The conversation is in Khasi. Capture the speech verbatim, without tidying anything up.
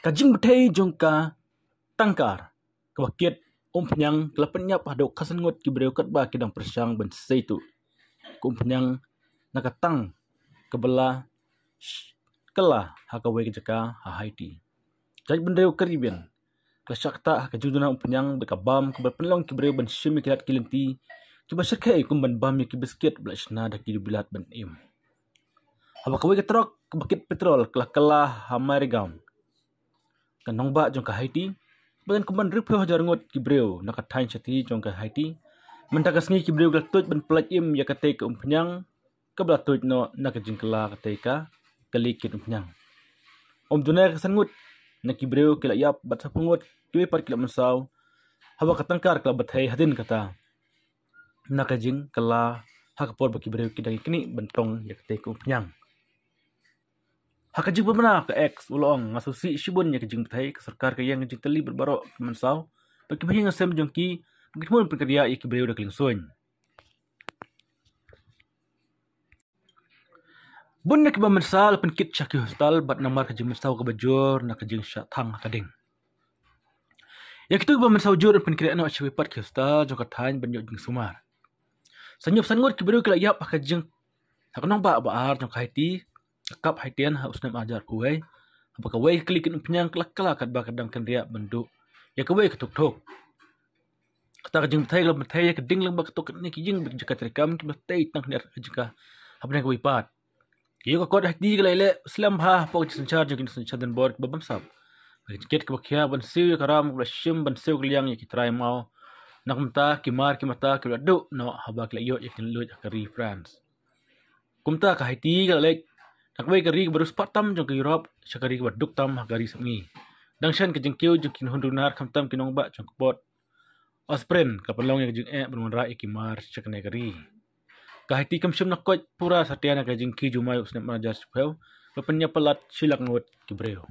Ka jingbthei jong ka tangkar kaba kit umphniang ka la pynïap haduh khatsan ngut ki briew katba ki dang pyrshang ban sei tuh ka umphniang na ka tang kaba la sh-, kylla ha kawei ka jaka ha Haiti. Ka jaitbynriew Caribbean ka la shah ktah ha ka jingduna umphniang bad ka bam kaba pynlong ki briew ban shim ïa ki lad ki lynti kiba shyrkhei kum ban bam ïa ki biskit ba la shna da ki dewbilat ban im. Haba kawei ka trok kaba kit petrol ka la kylla ha Mairegaon, ka nongbah jong ka Haiti, ba don kumban hynriewphew hajar ngut ki briew na ka thaiñ shathie jong ka Haiti. Mynta ka sngi ki briew ki la tuid ban pyllait im ïa katei ka umphniang kaba la tuid noh na ka jingkylla katei ka kali kit umphniang. Ym duna ka san ngut na ki briew ki la ïap bad saphew ngut kiwei pat ki la mynsaw, haba ka tangkar ka la bthei hadien kata na ka jingkylla ha ka por ba ki briew ki dang ïaknieh ban tong ïa katei ka umphniang. Ha ka jingpynbna ka X u la ong, nga sngewsih shibun ïa ka jingbthei, ka sorkar ka ïeng ka jingtylli bad baroh ki mynsaw bad kiba ïeng ha sem jong ki, ba ki thmu ban pynkynriah ïa ki briew da ka liengsuiñ. Bun na kiba mynsaw la pynkit sha ki hospital bad namar ka jingmynsaw kaba jur na ka jingshah thang ha ka ding. Ïa kito kiba mynsaw jur la pynkhreh noh sha kiwei pat ki hospital jong ka thaiñ ban ïoh jingsumar. San hynñiew san ngut ki briew ki la ïap ha ka jing, ha ka nongbah ba ar jong ka Haiti, ka kap Haitian ha u snem ar hajar arphew wei, haba kawei ka kali kit umphniang ka la kylla katba ka dang kynriah ban duh ïa kawei ka tuktuk. Kata ka jingbthei ka la bthei ïa ka ding lyngba kato katne ki ïing bad jaka treikam kiba tei tang khyndiat ka jaka hapdeng kawei pat. Ki ïoh ka kot Haiti ka la ïaleh slem bha hapoh ka jingsynshar jong ki nongsynshar donbor kiba bamsap. Ka jingkit kaba khia ban siew ïa ka ram kaba la shim ban siew kylliang ïa ki trai maw, na kumta ki mar ki mata ki la duh noh haba ki la ïoh ïa ka jingluid ha ka ri France. Kumta ka Haiti ka la leit na kawei ka ri kaba riewspah tam jong ka Europe sha ka ri kaba duk tam ha ka ri sepngi. Dang shen ka jingkiew jong ki nonghuh runar khamtam ki nongbah jong ka port Osprey ka pynlong ïa ka jingeh ban wanrah ïa ki mar sha kane ka ri. Ka Haiti kam shym la koit pura satia na ka jingkhie jumai u snem ar hajar shiphew, ba pynïap palat shi lak ngut ki briew.